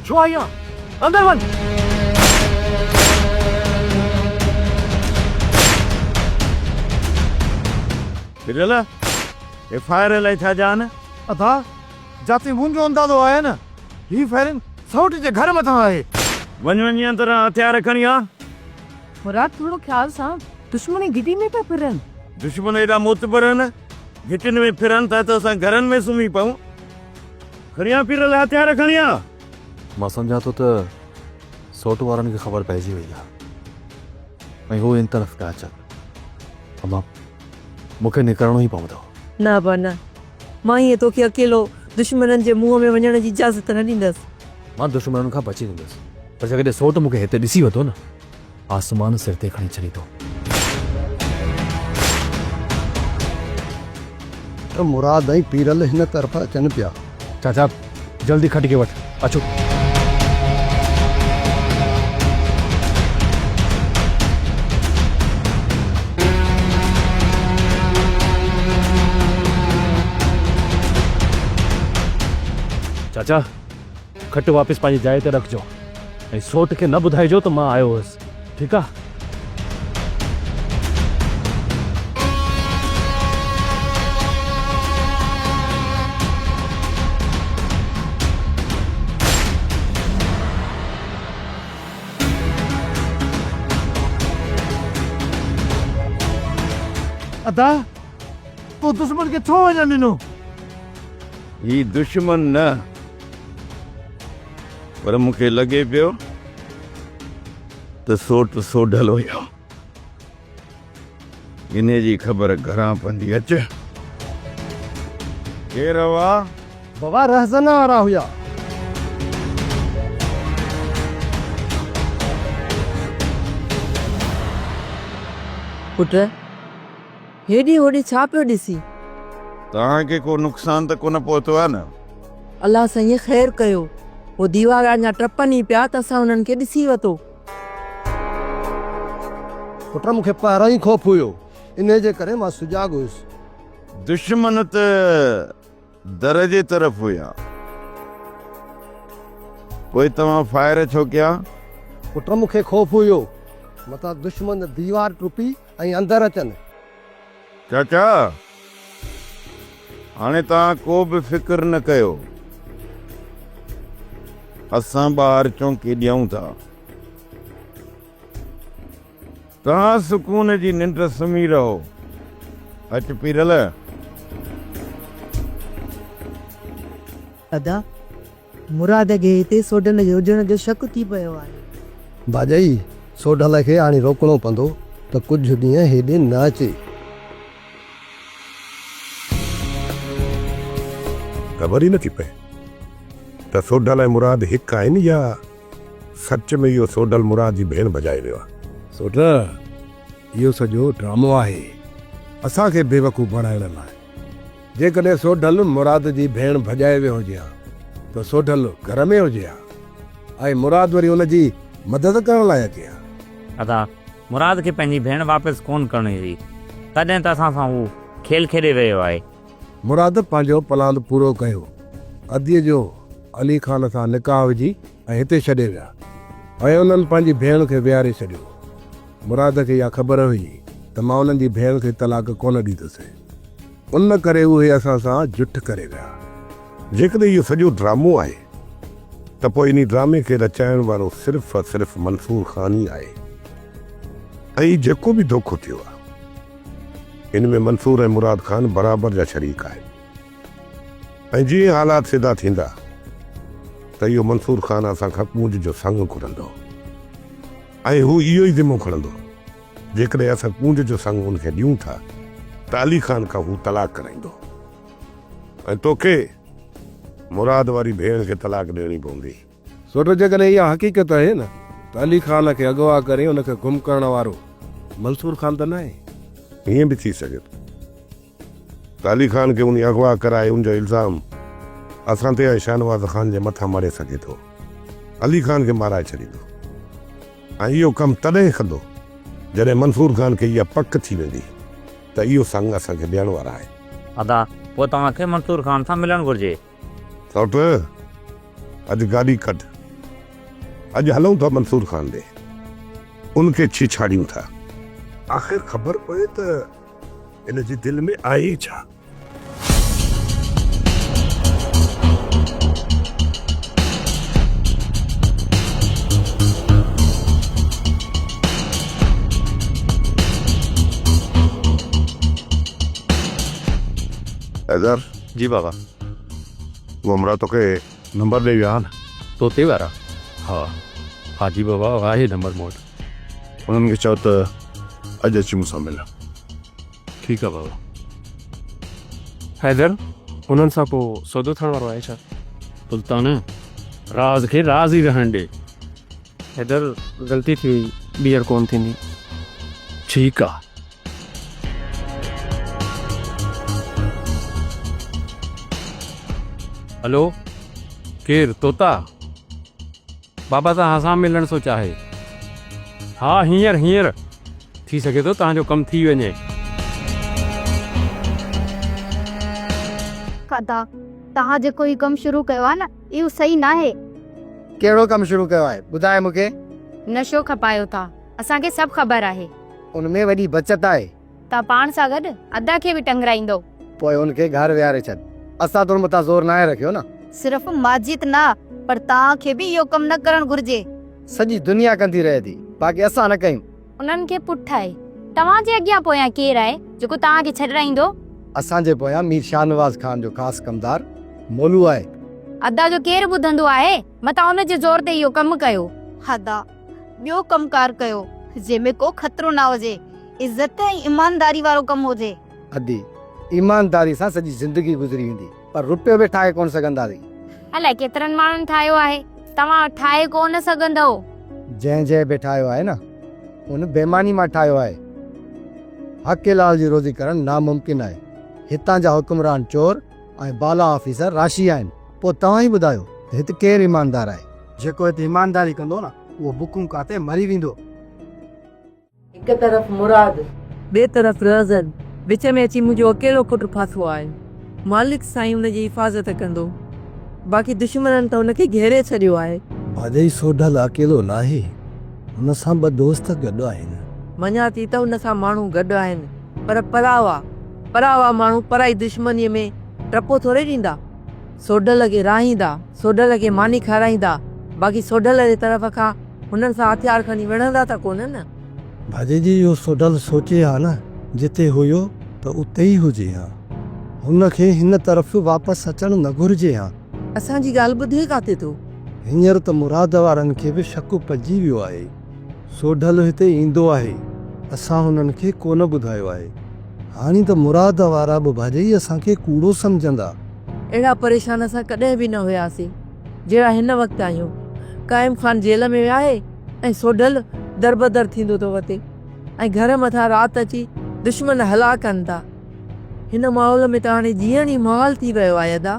ڇو آئي آن؟ اندر وڃ. پريل، هي فائر الائي ڇا جا آهن؟ ادا، جاتي منهنجو اندازو آهي نه، هي فائرنگ سئوٽ جي گهر مٿان آهي. وڃ وڃي اندران هٿيار کڻي آ. مراد ٿورو خيال سان، دشمن ئي گهٽي ۾ پيا ڦرن. دشمن ايڏا معتبر آهن، گهٽين ۾ ڦرن ٿا ته اسان گهرن ۾ سمهي پئون. کڻي آ پيرل هٿيار کڻي آ. مان سمجهان ٿو ته سئوٽ وارن کي خبر پئجي وئي آهي ۽ هو ان طرف پيا اچن. امان مون کي نڪرڻو ئي پوندو. نه ابا نه، مان ائين توکي اڪيلو دشمنن جي منهن ۾ وڃڻ جي اجازت نه ڏيندس. مان دشمنن کان بچي ويندس، پر جيڪڏهن سئوٽ مون کي هتي ڏسي ورتو نه، آسمان سر تي کڻي ڇڏيندو. ته مراد ۽ پيرل هن طرف اچن پيا. چاچا جلدي کٽ کي وٺ، اچو. چاچا کٽ واپس پنهنجي جاء تي رکجو ۽ سوٽ کي نه ٻڌائجو ته مان آيو هيس، ٺيڪ آ؟ ادا، تو دشمن کي ڇو وڃڻ ڏنو؟ هي دشمن نه پر مون کي لڳي پيو ته سوٽ سوڍل هيو. انهيء جي خبر گهران پوندي. اچ. ڪير هئا؟ بابا رهزن وارا هيا. پٽ، هيڏي هوڏي ڇا پيو ڏسين؟ توهان کي ڪو نقصان ته ڪونه پهتو آهي نه؟ الله سائينء خير ڪيو. هو ديوار اڃا ٽپن ئي پيا ته اسان انهن کي ڏسي ورتو. پٽ مون کي پهريان ئي خوف هيو، انهيء جي ڪري مان سجاڳ هيس. دشمن ته در جي طرف هيا. پوء توهان فائر ڇو ڪيا؟ پٽ مون کي خوف هيو، متان دشمن ديوار ٽپي ۽ اندر اچن. چاچا! هاڻي توهان ڪو به فڪر نه ڪيو. اسان ٻاهر چونڪي ڏيون ٿا. توهان سڪون جي ننڊ سمهي رهو. اچ پيرل. ادا، مراد کي هتي سوڍل جي هجڻ جو شڪ ٿي پيو آهي. ڀاڄائي، سوڍل کي هاڻي روڪڻو پوندو ته ڪجهه ڏينهن هيڏي نه اچي. خبر ئي نٿي پئي ته سوڍل ۽ مراد هڪ آهن يا سچ ۾ اهو سوڍل مراد جي ڀيڻ ڀڄائي ويو آهي. سوڍ، اهو سڄو ڊرامو آهي، اسان کي بيوقوف بڻائڻ لاء. جيڪڏهن سوڍل مراد جي ڀيڻ ڀڄائي ويو هجي ها ته سوڍل گهر ۾ هجي ها ۽ مراد وري ان جي مدد ڪرڻ لاء اچي ها. ادا، مراد کي پنهنجي ڀيڻ واپس ڪونه ڪرڻي هئي، تڏهن ته اسان سان هو کيل کيڏي رهيو آهي. مراد پنهنجو پلاند پورو ڪيو. اديء جو علي خان سان نڪاح وجهي ۽ هتي ڇڏي ويا ۽ انهن پنهنجي ڀيڻ کي ويهاري ڇڏيو. مراد کي اها خبر هئي ته مان انهن جي ڀيڻ کي طلاق ڪونه ڏيندس. ان ڪري اهي اسان سان جٺ ڪري ويا. جيڪڏهن اهو سڄو ڊرامو آهي ته پوء انهي ڊرامي کي رچائڻ وارو صرف ۽ صرف منصور خان ئي آهي ۽ هي جيڪو به دوکو ٿيو آهي ان ۾ منصور ۽ مراد خان برابر جا شريڪ آهن ۽ جيئن حالات سڌا ٿيندا ته اهو منصور خان اسان کان ڪونج جو سڱ گهرندو ۽ هو اهو ئي ذمو کڻندو. جيڪڏهن اسان ڪونج جو سڱ ان کي ڏيون ٿا ته علي خان کان هو طلاق ڪرائيندو ۽ توکي مراد واري ڀيڻ کي طلاق ڏيڻي پوندي. سوٽ جيڪڏهن اها حقيقت آهي نه ته علي خان کي اغوا ڪري ان کي گم ڪرڻ وارو منصور خان ته ناهي؟ ائين به ٿي سگهي ٿو ته علي خان کي انهي اغوا ڪرائي ان جو الزام اسان تي ۽ شاهنواز خان جي مٿان مڙهي سگهي ٿو. علي خان کي مارائي ڇڏيندو. ۽ اهو ڪم تڏهن ڪندو جڏهن منصور خان کي اها پڪ ٿي ويندي ته اهو سڱ اسان کي ڏيڻ وارا آهن. ادا، پوء توهان کي منصور خان سان ملڻ گهرجي. سئوٽ، اڄ گاڏي ڪڍ. اڄ هلون ٿا منصور خان ڏي، ان کي ڇيڇاڙيون ٿا. آخر خبر پوي ته هن جي دل ۾ آهي ڇا؟ حيدر. جي بابا. اهو همراهه توکي نمبر ڏئي ويا ها نه؟ طوطي وارا؟ ها ها جي بابا آهي نمبر مون وٽ. انهن کي چئو ته اڄ اچي مون سان ملن. ٺيڪ آ بابا. حيدر، انهن سان ڪو سودو ٿيڻ وارو آهي ڇا؟ سلطان، راز کي راز ئي رهڻ ڏي. حيدر، غلطي ٿي وئي، ٻيهر ڪونه ٿيندي. ٺيڪ آ. هلو، ڪير؟ طوطا؟ بابا توهان سان ملڻ ٿو چاهي. ها هينئر هينئر ٿي سگهي ٿو توهان جو ڪم ٿي وڃي. ادا توهان جيڪو هي ڪم شروع ڪيو آهي نه اهو صحيح ناهي. ڪهڙو ڪم شروع ڪيو آهي ٻڌاء مون کي. نشو کپايو ٿا اسان کي سڀ خبر آهي. ان ۾ وڏي بچت آهي. توهان پاڻ سان گڏ ادا کي به ٽنگرائيندو. پوء ان کي گهر ويهاري ڇڏ. اسان تون مٿان زور ناهي رکيو نه. صرف ماجد نه پر توهان کي به اهو ڪم نه ڪرڻ گهرجي. سڄي دنيا ڪندي رهي ٿي باقي اسان نه ڪيون. انهن کي پٺ آهي. توهان جي اڳيان پويان ڪير آهي جيڪو توهان کي ڇڏرائيندو؟ اسان جي پويان مير شاهنواز خان جو خاص ڪمدار مولو آهي. ادا جو ڪير ٻڌندو آهي؟ متان ان جي زور تي اهو ڪم ڪيو. ادا ٻيو ڪم ڪار ڪيو جنهن ۾ ڪو خطرو نه هجي. عزت ۽ ايمانداري وارو ڪم هجي. ادي ايمانداري سان سڄي زندگي گذري ويندي پر روپيو به ٺاهي ڪونه سگهنداسين. الائي ڪيترن ماڻهن ٺاهيو آهي. توهان ٺاهي ڪونه سگهندؤ. جنهن جنهن به ٺاهيو آهي نه ان بيماني مان ٺاهيو آهي. حق حلال جي روزي ڪرڻ ناممڪن آهي. هتان جا حڪمران چور ۽ بالا آفيسر راشي آهن. پوء توهان ئي ٻڌايو ته هت ڪير ايماندار آهي؟ جيڪو هت ايمانداري ڪندو نه اهو بکون ڪاتي مري ويندو. هڪ طرف مراد، ٻئي طرف رهزن، وچ ۾ اچي منهنجو اڪيلو پٽ ڦاٿو آهي. مالڪ سائين ان جي حفاظت ڪندو. باقي دشمنن ته ان کي گهيري ڇڏيو آهي. ڀاڄائي سوڍل اڪيلو ناهي، هن سان ٻه دوست گڏ آهن. مڃان ٿي ته ان سان ماڻهو گڏ آهن، پر پراوا، پراوا ماڻهو پرائي دشمنيء ۾ ٽپو ٿوري ڏيندا. سوڍل کي راهيندا، سوڍل کي ماني کارائيندا، باقي سوڍل جي طرف کان هنن سان هٿيار کڻي وڙهندا ته ڪونه نه. ڀاڄي جي اهو سوڍل سوچي ها نه جتي هيو ته اتي ئي هجي ها. هن کي هن طرف واپس اچڻ نه گهرجي ها. اسان جي ڳالهه ٻڌي ڪاٿي ٿو. هينئر ته مراد وارن کي به شڪ پئجي ويو آهي. سوڍل هتي ايندو آهي. اسان هنن کي ڪونه ٻڌايو آهي. هاڻي ته مراد وارا به ڀاڄائي اسان کي ڪوڙو سمجهندا. اهڙا پريشان اسان ڪڏهن به نه هياسين. جهڙا هن وقت آهيون. قائم خان جيل ۾ آهي ۽ سوڍل دربدر ٿيندو ٿو وتي ۽ گهر مٿان رات اچي دشمن هلا ڪن ٿا. هن ماحول ۾ ته هاڻي جيئڻ ئي محال ٿي ويو آهي ادا.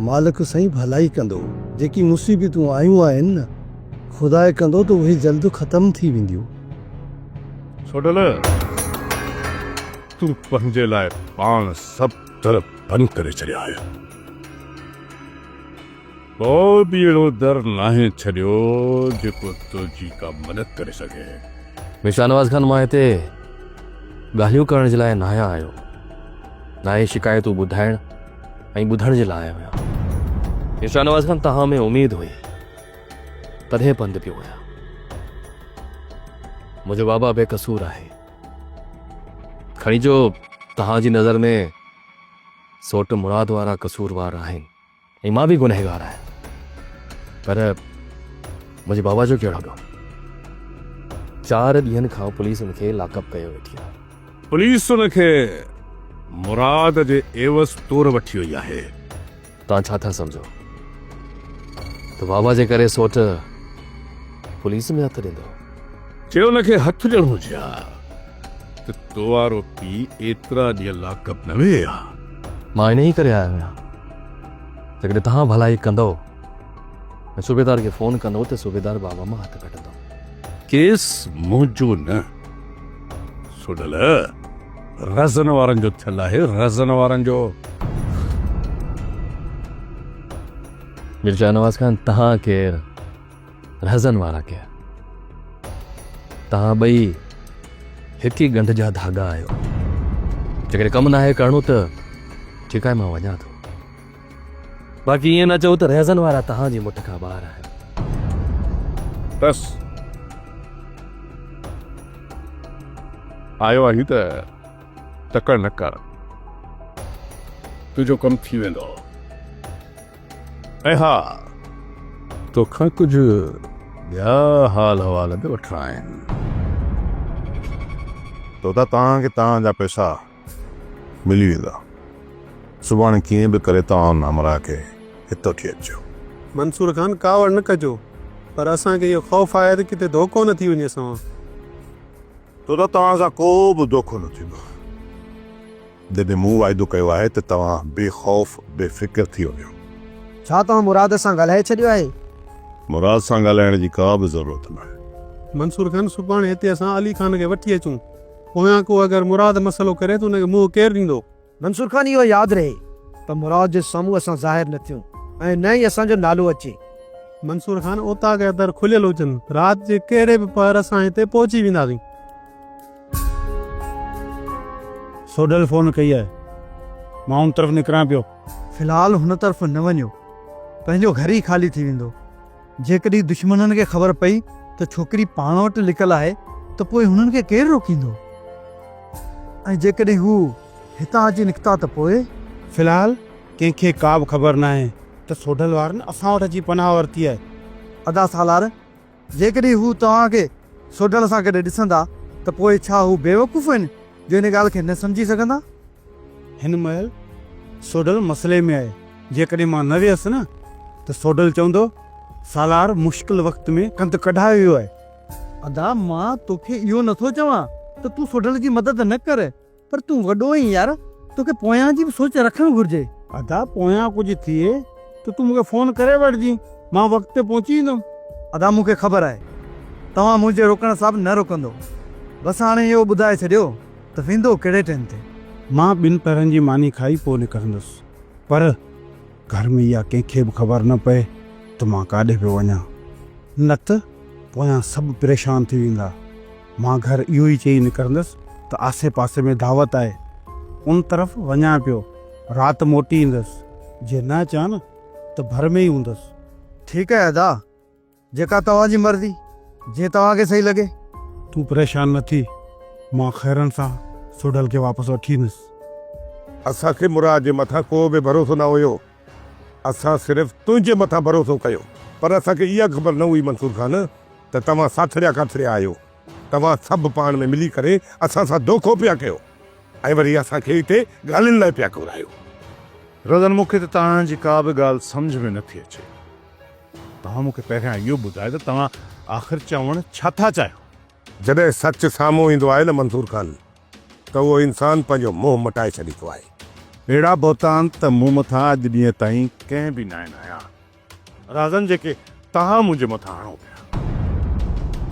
مالڪ سائين ڀلائي ڪندو. جيڪي مصيبتون آيون آهن نه خدا ڪندو ته اهي جلد ختم ٿي وينديون. سوڍل تون پنهنجي لاء پاڻ سڀ در بند ڪري ڇڏيا آهن. ڪو به اهڙو در ناهي ڇڏيو جيڪو تنهنجي ڪا مدد ڪري سگهي. مير شاهنواز خان مان هتي ڳالهيون ڪرڻ جي لاء ناهيان آيو، نه ئي شڪايتون ٻڌائڻ ۽ ٻڌڻ جي لاء آيو آهيان. مير شاهنواز خان توهان ۾ اميد هئي تڏهن پنڌ پيو آهيان. منهنجو بابا بي قصور آهي. کڻي جو توهان جي نظر ۾ سوٽ مراد وارا قصوروار آهن. ۽ مان به گنهگار آهيان پر منهنجي بابا جو ڪهڙو ڏوهه؟ چار ڏينهن کان پوليس ان کي لاڪ اپ ڪيو ويٺي آهي. پوليس ان کي مراد جي عيوض طور وٺي وئي آهي. توهان ڇا ٿا سمجهو ته بابا جي ڪري سوٽ پوليس ۾ هٿ ڏيندو؟ جي ان کي هٿ ڏيڻو هجي ها ته تو وارو پيء ايترا ڏينهن لاڪ اپ نه ويهي ها. مان انهيء ڪري آيو آهيان. جيڪڏهن توهان ڀلائي ڪندؤ ۽ صوبيدار کي فون ڪندؤ ته صوبيدار بابا مان هٿ ڪڍندو. ڪيس منهنجو نه سوڍل رزن وارن جو ٿيل آهي، رزن وارن جو. مير شاهنواز خان توهان ڪير؟ رهزن وارا ڪير؟ توهان ٻئي هڪ ئي ڳنڍ جا ڌاڳا آهيو. جيڪڏهن ڪم ناهي ڪرڻو ته ٺيڪ آهي مان وڃان ٿو. باقي ائين نه چئو ته رهزن وارا توهان جي مٺ کان ٻاهر آهن. بس آيو آهين ته تڪڙ نه ڪر. تنهنجو ڪم ٿي ويندو. ۽ ها توکان ڪجهه ٻيا حال احوال به وٺڻا آهن. توتا توهان کي توهان جا پئسا ملي ويندا. سڀاڻي ڪيئن به ڪري توهان ان همراهه کي هت وٺي اچجو. منصور خان ڪاوڙ نه ڪجو پر اسان کي اهو خوف آهي ته ڪٿي ڌوڪو نه ٿي وڃي سوان. توتا توهان سان ڪو به دوکو نه ٿيندو. جڏهن مون واعدو ڪيو آهي ته توهان بي خوف بي فڪر ٿي وڃو. ڇا توهان مراد سان ڳالهائي ڇڏيو آهي؟ مراد سان ڳالهائڻ جي ڪا به ضرورت ناهي. منصور خان، سڀاڻي هتي اسان علي خان کي وٺي اچون. پويان ڪو اگر مراد مسئلو ڪري ته ان کي منهن ڪير ڏيندو؟ منصور خان، اهو ياد رهي ته مراد جي سامهون اسان ظاهر نه ٿيون ۽ نه ئي اسان جو نالو اچي. منصور خان، اوطاق جا در کليل هجن. رات جي ڪهڙي به پهر اسان هتي پهچي وينداسين. سوڍل فون ڪئي آهي. مان ان طرف نڪران پيو. في الحال هن طرف نه وڃو. پنهنجو گهر ئي خالي ٿي ويندو. جيڪڏهن دشمنن کي خبر پئي ته ڇوڪري پاڻ وٽ لڪل آهي ته پوء هنن کي ڪير روڪيندو؟ ۽ جيڪڏهن هو هتان اچي نڪتا ته پوء؟ في الحال ڪنهن کي ڪا به خبر ناهي ته سوڍل وارن اسان وٽ اچي پناهه ورتي آهي. ادا سالار! جيڪڏهن هو توهان کي سوڍل سان گڏ ڏسندا ته پوء ڇا هو بيوقوف آهن جو ان ڳالهه کي نه سمجهي سگهندا؟ هن مهل سوڍل مسئلي ۾ آهي. جيڪڏهن مان نه ويس نه ته سوڍل چوندو، سالار مشڪل وقت ۾ ڪنڌ ڪڍائي ويو آهي. ادا مان توکي اهو نٿو چوان ته تون سوڍل جي مدد نه ڪر، پر تون وڏو آهين يار، توکي پويان جي به سوچ رکڻ گهرجي. ادا پويان ڪجهه ٿئي ته تون مون کي فون ڪري وٺجين، مان وقت تي پهچي ويندم. ادا مون کي خبر آهي توهان منهنجي روڪڻ سان به نه رڪندو، بس هاڻي اهو ٻڌائي ڇڏيو ته ويندو ڪهڙي ٽين تي. مان ٻن پهرن جي ماني کائي پوء نڪرندس، پر گهر ۾ اها ڪنهن کي به خبر نه پئي ته مان ڪاڏي پيو وڃان، نه ته پويان سڀ پريشان ٿي ويندا. مان گهر اهو ئي چئي نڪرندس ته آسي پاسي ۾ دعوت آهي، ان طرف وڃان پيو، رات موٽي ايندس، جي نه اچان نه ته ڀر ۾ ئي هوندس. ٺيڪ آهي ادا، جيڪا توهان جي مرضي، جيئن توهان کي صحيح لڳي. تون پريشان نه ٿي، مان خيرن سان سوڍل کي واپس وٺي ايندس. اسان کي مراد جي مٿان ڪو به ڀروسو نه هيو. اسان صرف تنهنجي مٿان ڀروسو ڪيو، پر اسان کي اها خبر نه هئي منصور خان ته توهان ساٿڙيا ڪاٿڙيا آهيو. توهان سڀ پاڻ ۾ ملي ڪري اسان سان دوکو پيا ڪيو ۽ وري اسان کي هتي ڳالهين لاء پيا گهرايو. رزن مون کي ته توهان جي ڪا به ڳالهه سمجهه ۾ نه ٿي اچي. توهان مون کي پهريان اهو ٻڌايو ته توهان آخر چوڻ ڇا ٿا چاهيو؟ جڏهن سچ سامهون ايندو آهي نه منصور خان ته اهو انسان پنهنجو منهن مٽائي ڇڏيندو آهي. اهڙا بهتان ته مون مٿان اڄ ڏينهن تائين ڪنهن به ناهن هنيا. رازن جيڪي توهان منهنجي مٿان هڻو پيا.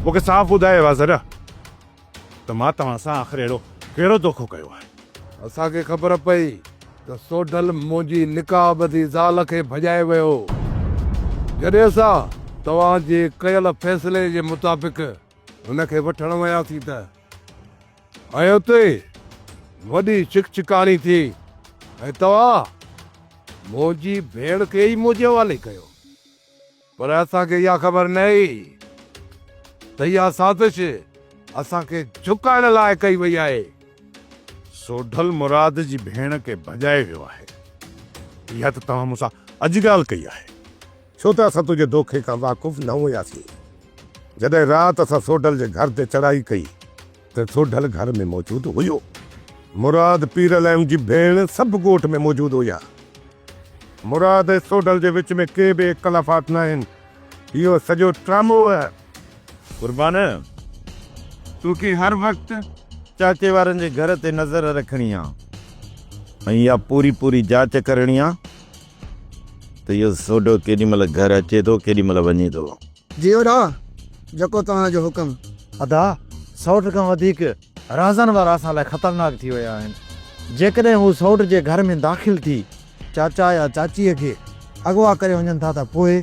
مون کي صاف ٻڌايو وازر ته مان توهان سان آخر اهڙو ڪهڙو دوکو ڪيو آهي؟ اسان کي خبر پئي ته سوڍل منهنجي نڪاح ٻڌي زال کي ڀڄائي ويو. جڏهن اسان توهان جي ڪيل فيصلي جي مطابق هن کي وٺڻ وياسين ته ۽ اتي وڏي ڇڪ ڇڪاڻي ٿي ۽ توهان منهنجي ڀيڻ کي ئي منهنجي حوالي ڪيو. پر اسان کي اها خبر نه هئي ته اها سازش اسان کي جهڪائڻ لاء ڪئي وئي آهي. سوڍل مراد جي ڀيڻ کي ڀڄائي ويو آهي. اها ته توهان مون سان اڄ ڳالهه ڪئي آهي. ڇو ته اسان تنهنجي دوکي کان واقف نه هياسين. جڏهن رات اسان سوڍل جي گهر تي چڙهائي ڪئي ته سوڍل گهر ۾ موجود هيو. مراد پيرل ۽ ان جي ڀيڻ سڀ ڳوٺ ۾ موجود هيا. مراد ۽ سوڍل جي وچ ۾ ڪي به اختلافات ناهن. اهو سڄو ڊرامو آهي. قربان، توکي هر وقت چاچي وارن جي گهر تي نظر رکڻي آ ۽ اها پوري پوري جاچ ڪرڻي آ ته اهو سوڍو ڪيڏي مهل گهر اچي ٿو ڪيڏي مهل وڃي ٿو. جي ادا، جيڪو توهان جو حڪم. ادا، سئوٽ کان وڌيڪ رهزن وارا اسان لاء خطرناڪ ٿي ويا آهن. جيڪڏهن هو سئوٽ جي گهر ۾ داخل ٿي چاچا يا چاچيء کي اغوا ڪري وڃن ٿا ته پوء؟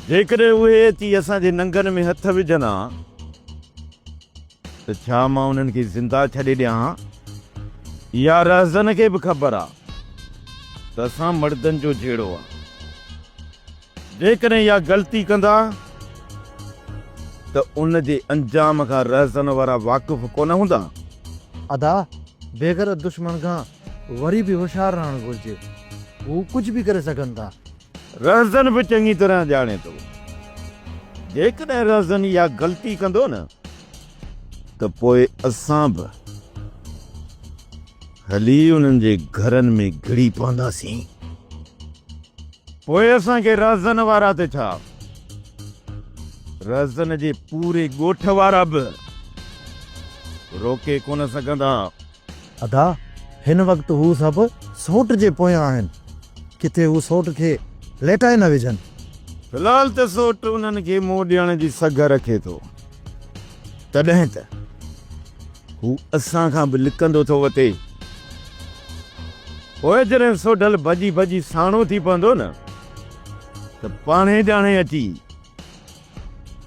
جيڪڏهن اهي اچي اسان جي ننگن ۾ هٿ وجهن ها ته ڇا مان انهن کي زنده ڇڏي ڏيان ها؟ يا رهزن کي به خبر آ ته اسان مڙدن جو جهيڙو آ. جيڪڏهن اها غلطي ڪندا ته ان جي انجام کان رهزن وارا واقف ڪونه هوندا. ادا، بيغيرت دشمن کان وري به هوشيار رهڻ گهرجي. هو ڪجهه به ڪري سگهن ٿا. رهزن به چڱي طرح ڄاڻي ٿو. جيڪڏهن رهزن اها غلطي ڪندو نه ته پوء اسان به هلي انهن جي گهرن ۾ گهڙي پونداسين. پوء اسان کي رهزن وارا ته ڇا، رهزن جي پوري ڳوٺ وارا به روڪي ڪونه سگهندا. ادا، هن وقت هو سڀ سئوٽ جي پويان آهن. ڪٿي هو سئوٽ کي ليٽائي نه وجهن. في الحال ته سئوٽ انهن کي منهن ڏيڻ جي سگهه رکي ٿو، تڏهن ته هو اسان کان به لڪندو ٿو وتي. پوء جڏهن سوڍل ڀڄي ڀڄي ساڻو ٿي پوندو نه ته پاڻهي ڄاڻي اچي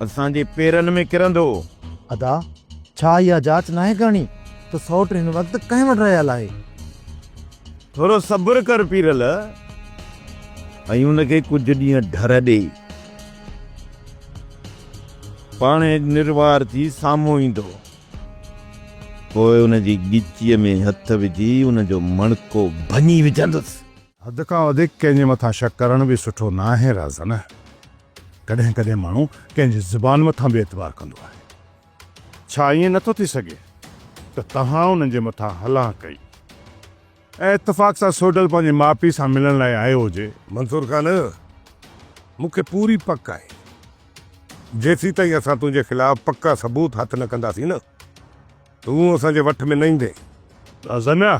اسان جي پيرن ۾ ڪرندو. ادا، ڇا اها جاچ ناهي ڪرڻي ته سئوٽ هن وقت ڪنهن وٽ رهيل آهي؟ ٿورو صبر ڪر پيرل، ۽ ان کي ڪجهه ڏينهن ڍر ڏي. پاڻهي نروار ٿي سامهون ايندو. پوء ان جي ڳچيء ۾ هٿ وجهي ان جو مڻڪو ڀڃي وجهندس. حد کان وڌيڪ ڪنهن جي مٿان شڪ ڪرڻ به سٺو ناهي رازن. ڪڏهن ڪڏهن ماڻهو ڪنهن جي زبان مٿان به اعتبار ڪندو آهي. ڇا ائين نٿو ٿي سگهي ته توهان انهن جي مٿان هلان ڪئي ۽ اتفاق سان سوڍل پنهنجي ماء پيء سان ملڻ لاء آيو هجي؟ منصور خان، مون کي پوري پڪ آهي، جيسيتائين اسان تنهنجي خلاف پڪا ثبوت هٿ نه ڪنداسين نه، تون اسان جي وٺ ۾ نه ايندين. زنيا،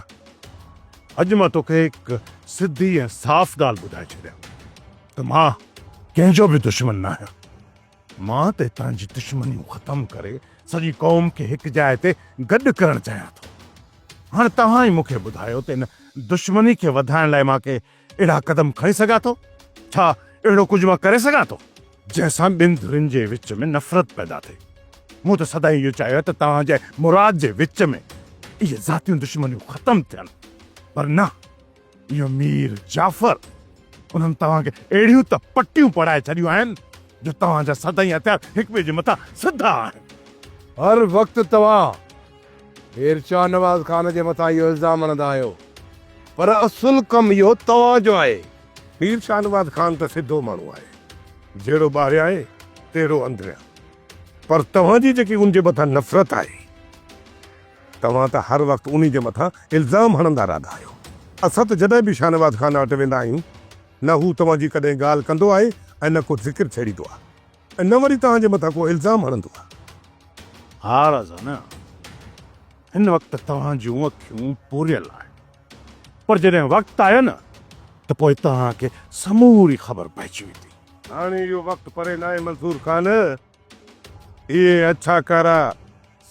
اڄ مان توکي هڪ سڌي ۽ صاف ڳالهه ٻڌائي ڇڏيان ته مان ڪنهن جو به دشمن ناهيان. مان ته هتان جي دشمنيون ختم ڪري سڄي قوم کي هڪ جاء تي گڏ ڪرڻ چاهيان ٿو. هاڻ توهان ئي مون کي ٻڌايو ته ان دشمني کي وڌائڻ لاء مان ڪي اهڙا قدم کڻي سگهان ٿو؟ ڇا اهڙو ڪجهه مان ڪري سگهان ٿو؟ جنهن سان ٻن ڌرين جي وچ ۾ نفرت پيدا ٿئي. مون ته سدائين اهو چاهيو ته توهان جي ۽ مراد جي وچ ۾ اهي ذاتيون دشمنيون ختم ٿين، پر نه، اهو مير جعفر انهن توهان کي اهڙيون ته پٽيون پڙهائي ڇڏيون آهن جو توهان جا سدائين هٿيار هڪ ٻئي جي مٿان سڌا آهن. هر وقت توهان مير شاهنواز خان جي مٿان اهو الزام هڻندا آهيو، پر اصل ڪم اهو توهان جو آهي. مير شاهنواز خان ته سڌو ماڻهو آهي، جهڙو ٻاهريان آهي تهڙو اندريان، پر توهان جي جيڪي ان جي مٿان نفرت آهي، توهان ته هر وقت انهي جي مٿان الزام هڻندا رهندا آهيو. اسان ته جڏهن به شاهنواز خان وٽ ويندا آهيون، نه هو توهان جي ڪڏهن ڳالهه ڪندو آهي ۽ نه ڪو ذڪر ڇيڙيندو آهي ۽ نه وري توهان جي مٿان ڪو الزام هڻندو آهي. ها رضا، هن وقت توهان جون اکيون پوريل آهن، پر جڏهن وقت آيو نه ته پوء توهان کي سموري خبر پئجي ويندي. هاڻي اهو وقت پري ناهي منصور خان. اهي اڇا ڪارا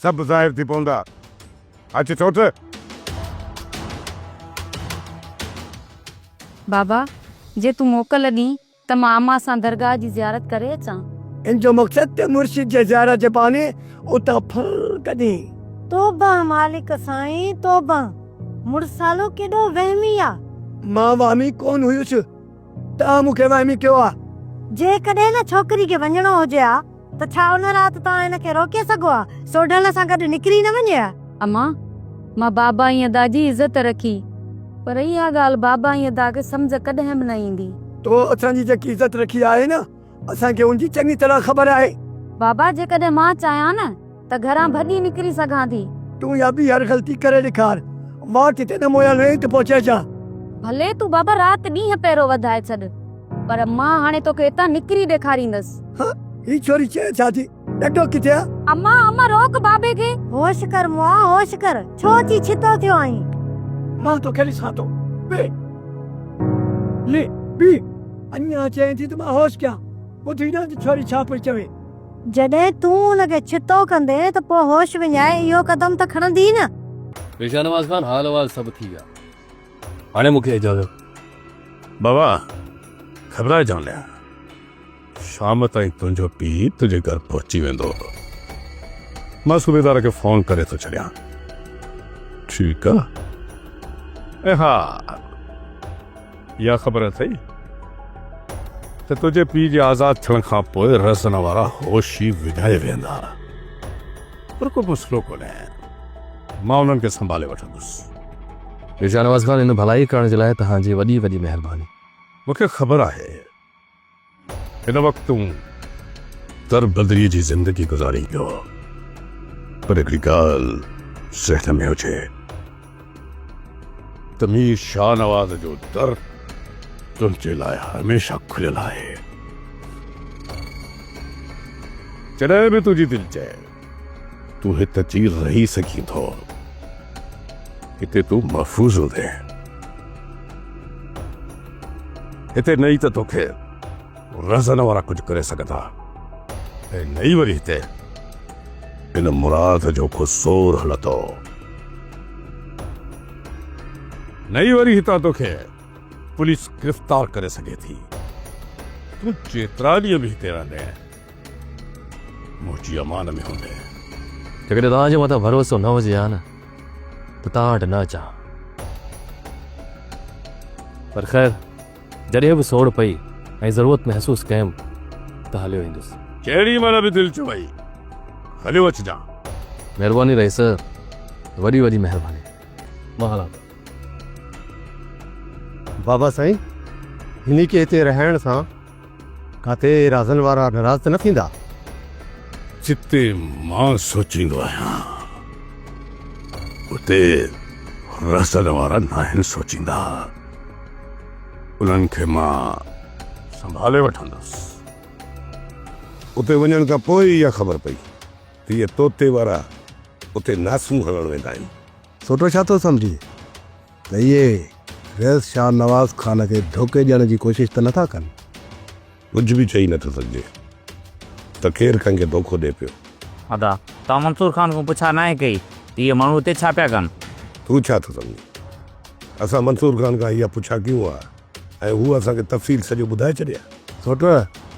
سڀ ظاهر ٿي پوندا. اچ ٺوٺ. بابا، جي تون موڪل ڏين ته مان امان سان درگاهه جي زيارت ڪري اچان. ان جو مقصد ته مرشد جي زيارت جي بهاني اتان ڦر ڪڍين. توبه مالڪ سائين توبه، مڙسالو ڪيڏو وهمي آ. مان وهمي ڪونه هيس. توهان مون کي وهمي ڪيو آ. جيڪڏهن نه ڇوڪري کي وڃڻو هجي ها ته ڇا ان رات توهان هن کي روڪي سگهو ها؟ سوڍل سان گڏ نڪري نه وڃي ها؟ امان، مان بابا ۽ ادا جي عزت رکي، پر اها ڳالهه بابا ۽ ادا کي سمجهه ڪڏهن به نه ايندي. تو اسان جي جيڪي عزت رکي آهي نه، اسان کي ان جي چڱي طرح خبر آهي. بابا، جيڪڏهن مان چاهيان نه ته گهران ڀڄي نڪري سگهان ٿي. تون اها ٻيهر غلطي ڪري ڏيکار. واٽ تي نه مويل ريت پهچائجان. ڀلي تون بابا رات ڏينهن پهرو وڌائي ڇڏ، پر مان هاڻي توکي هتان نڪري ڏيکاريندس. ها، هي ڇوري چئي ڇا ٿي؟ ڏڍو ڪٿي آ؟ اما، اما روڪ بابي کي. هوش ڪر مئا، هوش ڪر. ڇو اچي ڇتو ٿيو آهين؟ مان توکي ڏسان ٿو. بي. لي، بي. اڃا چئين ٿي ته مان هوش ڪيان. ٻڌي نه ته ڇوري ڇا پئي چوي. جڏهن تون ان کي ڇتو ڪندين ته پوء هوش وڃائي اهو قدم ته کڻندي نه. مير شاهنواز خان، حال احوال سڀ ٿي ويا. هاڻي مون کي اجازت. بابا، گهٻرائجان نه. شام تائين تنهنجو پيء تنهنجي گهر پهچي ويندو. مان صوبيدار کي فون ڪري ٿو ڇڏيان. ٺيڪ آ. ۽ ها اها خبر اٿئي ته تنهنجي پيء جي آزاد ٿيڻ کان پوء رهزن وارا هوش ئي وڃائي ويهندا. پر ڪو مسئلو ڪونهي. مان انهن کي سنڀالي وٺندس. مير شاهنواز خان ان ڀلائي ڪرڻ جي لاء توهان جي وڏي وڏي مهرباني. مون کي خبر آهي هن وقت تون دربدريء جي زندگي گذارين پيو، پر هڪڙي ڳالهه ذهن ۾ هجي ته مير شاهنواز جو در تنهنجي لاء هميشه کليل آهي. جڏهن به تنهنجي دل چئي، تون هت اچي رهي سگهين ٿو. هتي تون محفوظ هوندين. هتي نه ئي ته توکي رهزن وارا ڪجهه ڪري سگهندا ۽ نه ئي وري هتي ان مراد جو ڪو زور هلندو. نه ئي وري هتان توکي پوليس گرفتار ڪري سگهي ٿي. تون جيترا ڏينهن به هتي رهندين منهنجي امان ۾ هوندين. جيڪڏهن توهان جي مٿان ڀروسو نه هجي ها نه ته توهان وٽ نه اچان ها. پر خير جڏهن به سوڙ پئي ۽ ضرورت محسوس ڪيم ته هليو ايندس. جهڙي مهل به دل چوئي هليو اچجان. مهرباني رئيس وڏي وڏي مهرباني. مان هلان ٿو. بابا سائين هني کي هتي رهائڻ سان ڪاتي رازن وارا ناراض ته نه ٿيندا؟ جتي مان سوچيندو آهيان اتي رازن وارا ناهن سوچيندا. انهن کي مان سنڀالي وٺندس. اتي وڃڻ کان پوء ئي اها خبر پئي ته اهي طوطي وارا اتي ناسون هڻڻ ويندا آهن. سوٽو ڇا ٿو سمجهين ته اهي رئيس شاهه نواز خان کي ڌوڪي ڏيڻ جي ڪوشش ته نٿا ڪن؟ ڪجهه به چئي نٿو سگهجي ته ڪير ڪنهن کي ڌوڪو ڏئي پيو. ادا، توهان منصور خان کان پڇا ناهي ڪئي ته اهي ماڻهو اتي ڇا پيا ڪن؟ تون ڇا ٿو سمجهين؟ اسان منصور خان کان اها پڇا ڪيون ها ۽ هو اسان کي تفصيل سڄو ٻڌائي ڇڏي ها. سوٽ،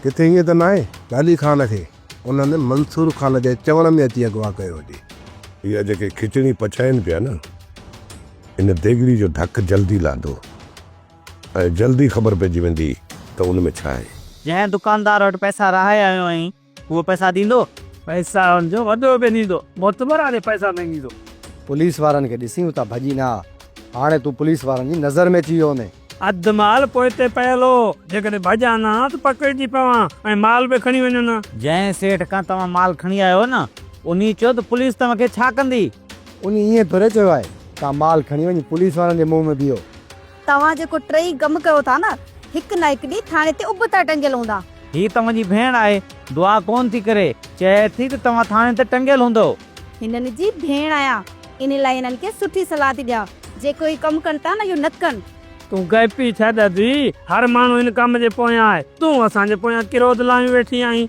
ڪٿي ائين ته ناهي ته علي خان کي انهن منصور خان جي چوڻ ۾ اچي اغوا ڪيو هجي. اها جيڪي کچڻي پچائين پيا نه، ان ديڳڙي جو ڍڪ جلدي لاڌو ۽ جلدي خبر پئجي ويندي ته ان ۾ ڇا آهي. جنهن دڪاندار وٽ پئسا رهائي آيو آهين، هو پئسا ڏيندو؟ پئسا هن جو وڏو به ڏيندو، معتبر آهي پئسا مڱيندو. پوليس وارن کي ڏسين اتان ڀڄي نه آ، هاڻي تون پوليس وارن جي نظر ۾ اچي ويو هوندين. اڌ مال پوئتي پيل هو، جيڪڏهن ڀڄان ها ته پڪڙجي پوان ۽ مال به کڻي وڃن ها. جنهن سيٺ کان توهان مال کڻي آيا هئو نه، انهي چيو ته پوليس توهان کي ڇا ڪندي؟ انهي ائين ٿوري چيو آهي، توهان مال کڻي وڃي پوليس وارن جي منهن ۾ بيهو. توهان جيڪو ٽئي ڪم ڪيو ٿا نه، هڪ نه هڪ ڏينهن ٿاڻي تي ابتا ٽنگيل هوندا. هي توهان جي ڀيڻ آهي، دعا ڪونه ٿي ڪري، چئي ٿي ته توهان ٿاڻي تي ٽنگيل هوندؤ. هنن جي ڀيڻ آهيان، انهي لاء هنن کي سٺي صلاح ٿي ڏيان، جيڪو هي ڪم ڪن ٿا نه اهو نه ڪن. تون گئپي ڇڏ ادي، هر ماڻهو هن ڪم جي پويان آهي، تون اسان جي پويان ڪروڌ لايون ويٺي آهين.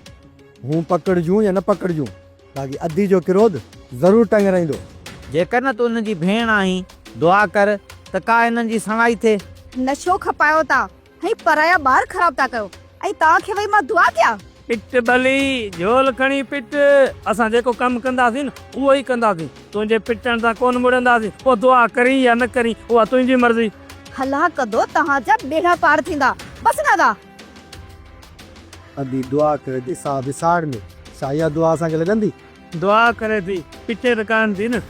هون پڪڙجون يا نه پڪڙجون، باقي ادي جو ڪروڌ ضرور ٽنگرائيندو. جيڪر نه تون هنن جي ڀيڻ آهين، دعا ڪر ته ڪا هنن جي سڻائي ٿئي. نشو کپايو ٿا ۽ پرايا ٻار خراب ٿا ڪيو ۽ توهان کي وئي مان دعا ڪيان. پٽ ڀلي، جهول کڻي پٽ، اسان جيڪو ڪم ڪنداسين نه اهو ئي ڪنداسين، تنهنجي پٽڻ تان ڪونه مڙنداسين، پوء دعا ڪرين يا نه ڪرين اها تنهنجي مرضي. هلان ڪندو توهان جا ٻيڙا پار ٿيندا، بس نه ادا. ادي دعا ڪري ٿي سا وساڙ ۾، ڇا اها دعا اسان کي لڳندي؟ دعا ڪري ٿي، پٽي ته ڪانه ٿي نه.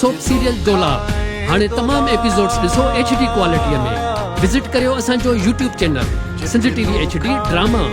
سوپ سيريل دولاب هاڻي تمام ايپيسوڊز ڏسو ايڇ ڊي ڪوالٽي ۾ وزٽ ڪريو اسان جو YouTube channel Sindh T V H D drama.